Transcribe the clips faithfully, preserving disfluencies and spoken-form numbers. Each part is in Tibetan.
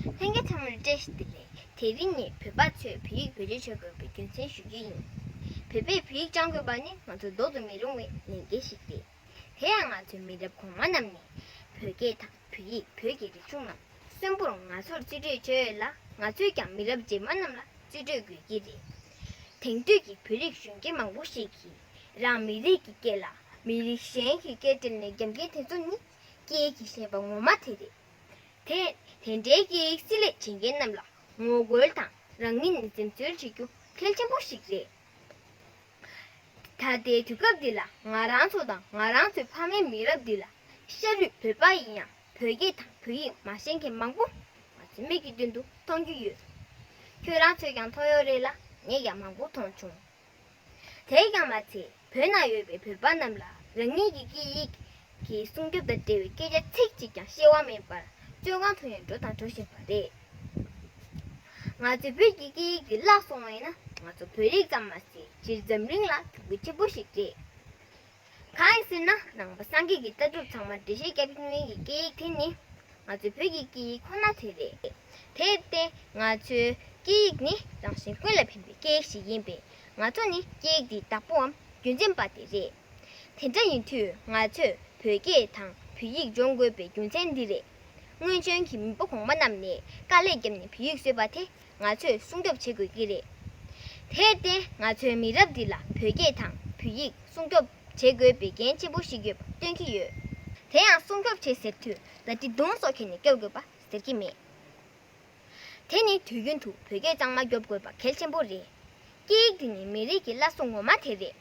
ལྷན་རྒྱས་ཚང་མར་བཀྲ་ཤིས་བདེ་ལེགས། དེ་རིང་ངས་བོད་པ་ཚོས་བོད་ཡིག་བེད་སྤྱོད་བྱེད་དགོས་པའི་རྒྱུ་མཚན་ཞུ་རྒྱུ་ཡིན། བོད་པས་བོད་ཡིག་སྦྱང་དགོས་པ་ནི་ང་ཚོ་ལྡོག་ཏུ་མི་རུང་བའི་ལས་འགན་ཞིག་རེད། དེ་ཡང་ང་ཚོའི་མི་རབས་གོང་མ་རྣམས་ནས་བོད་སྐད་དང་བོད་ཡིག་བོད་ཀྱི་རིག་གཞུང་རྣམས་གསོན་པོར་ང་ཚོར་རྩིས་སྤྲོད་བྱས་ཡོད་ལ། ང་ཚོས་ཀྱང་མི་རབས་རྗེས་མ་རྣམས་ལ་རྩིས་སྤྲོད་དགོས་ཀྱི་རེད། དེང་དུས་ཀྱི་བོད་རིགས་གཞོན་སྐྱེས་མང་པོ་ཞིག་གིས་རང་མི་རིགས་ཀྱི་སྐད་ལ་མི་རིགས་གཞན་གྱི་སྐད་བྲལ་ནས་རྒྱབ་འགལ་དེ་ཚོ་ནི་སྐད་ཡིག་གི་ཤེས་པ་ངོ་མ་དེ་རེད། དེ་དེ་འདྲའི་སྐད་ཡིག་བསྲེ་ལྷད་བྱེད་མཁན་རྣམས་ལ་ངོ་རྒོལ་དང་རང་ཉིད་ནས་འཛེམ་ཟོན་བྱེད་རྒྱུ་གལ་ཆེན་པོ་ཞིག་རེད། ད་ལྟའི་དུས་སྐབས་འདི་ལ་ང་རང་ཚོ་དང་ང་རང་ཚོའི་ཕ་མའི་མི་རབས་འདི་ལ་ཤ་རུས་བོད་པ་ཡིན་ཡང་བོད་སྐད་དང་བོད་ཡིག་མ་ཤེས་མཁན་མང་པོ་ང་ཚོའི་མིག་གི་མདུན་དུ་མཐོང་རྒྱུ་ཡོད། ཁྱོད་རང་ཚོས་ཀྱང་མཐོང་ཡོད་རེད་ལ། ངས་ཀྱང་མང་པོ་མཐོང་བྱུང་། དེས་ཀྱང་མ་ཚད་བོད་ནང་ཡོད་པའི་བོད་པ་རྣམས་ལ་རང་ཉིད་ཀྱི་སྐད་ཡིག་གི་སྲུང་སྐྱོབ་དང་འབྲེལ་བའི་སྐད་ཆ་ཚིག་གཅིག་ཀྱང་ཤེས་པ་མེད་པར་བཙོན་ཁང་དུ་ཡང་འགྲོ་དང་འགྲོ་བཞིན་པ་རེད། ང་ཚོས་བོད་ཀྱི་སྐད་ཡིག་འདི་བརླག་སོང་བ་ཡིན་ན་ང་ཚོ་བོད་རིགས་ཙམ་མ་ཟད་སྤྱིར་འཛམ་གླིང་ལ་གྱོང་གུན་ཆེན་པོ་ཞིག་རེད། གང་ཡིན་ཟེར་ན་ནང་པ་སངས་རྒྱས་ཀྱི་ལྟ་གྲུབ་ཚང་མ་འགྲེལ་བཤད་བརྒྱབ་མཁན་གྱི་སྐད་ཡིག་དེ་ནི་ང་ཚོའི་བོད་ཀྱི་སྐད་ཡིག་ཁོ་ན་དེ་རེད། དེར་བརྟེན་ང་ཚོའི་སྐད་ཡིག་ནི་རང་བཞིན་ཀུན་ལ་ཕན་པའི་སྐད་ཡིག་ཞིག་ཡིན་པས་ང་ཚོ་ནི་སྐད་ཡིག་འདིའི་བདག་པོའམ་རྒྱུན་འཛིན་པ་དེ་རེད། དེ་འདྲ་ཡིན་དུས་ང་ཚོས་བོད་སྐད་དང་བོད་ཡིག་སྦྱོང་དགོས་པའི་རྒྱུ་མཚན་འདི་རེད། སྔོན་བྱོན་གྱི་མི་ཕོ་གོང་མ་རྣམས་ནས་དཀའ་ལས་བརྒྱབ་ནས་བོད་ཡིག་བཟོས་པ་དེ་ང་ཚོས་སྲུང་སྐྱོབ་བྱེད་དགོས་ཀྱི་རེད། དེར་བརྟེན་ང་ཚོའི་མི་རབས་འདི་ལ་བོད་སྐད་དང་བོད་ཡིག་སྲུང་སྐྱོབ་བྱེད་དགོས་པའི་འགན་ཆེན་པོ་ཞིག་ཡོད་པ་སྟོན་གྱི་ཡོད། དེ་ཡང་སྲུང་སྐྱོབ་བྱེད་ཟེར་དུས་བརྡ་ཁྲིད་མདུང་སོགས་ཁྱེར་ནས་སྐྱོབ་དགོས་པ་ཟེར་གྱི་མེད། དེ་ནི་དུས་རྒྱུན་དུ་བོད་སྐད་གཙང་མ་སྐྱོབ་དགོས་པ་གལ་ཆེན་པོ་རེད། སྐད་ཡིག་འདི་ནི་མི་རིགས་ཀྱི་བླ་སྲོག་ངོ་མ་དེ་རེད།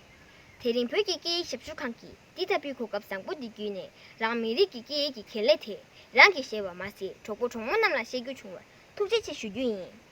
དེ་རིང་བོད་ཀྱི་སྐད་ཡིག་ཞབས་ཞུ་ཁང་གིས་འདི་ལྟ་བུའི་གོ་སྐབས་བཟང་པོ་འདི་བརྒྱུད་ནས་རང་མི་རིགས་ཀྱི་སྐད་ཡིག་གི་གལ་གནད་དེ་རང་གིས་ཤེས་པ་མ་ཟད་གྲོགས་པོ་གྲོགས་མོ་རྣམས་ལ་བཤད་རྒྱུ་བྱུང་བར་ཐུགས་རྗེ་ཆེ་ཞུ་རྒྱུ་ཡིན།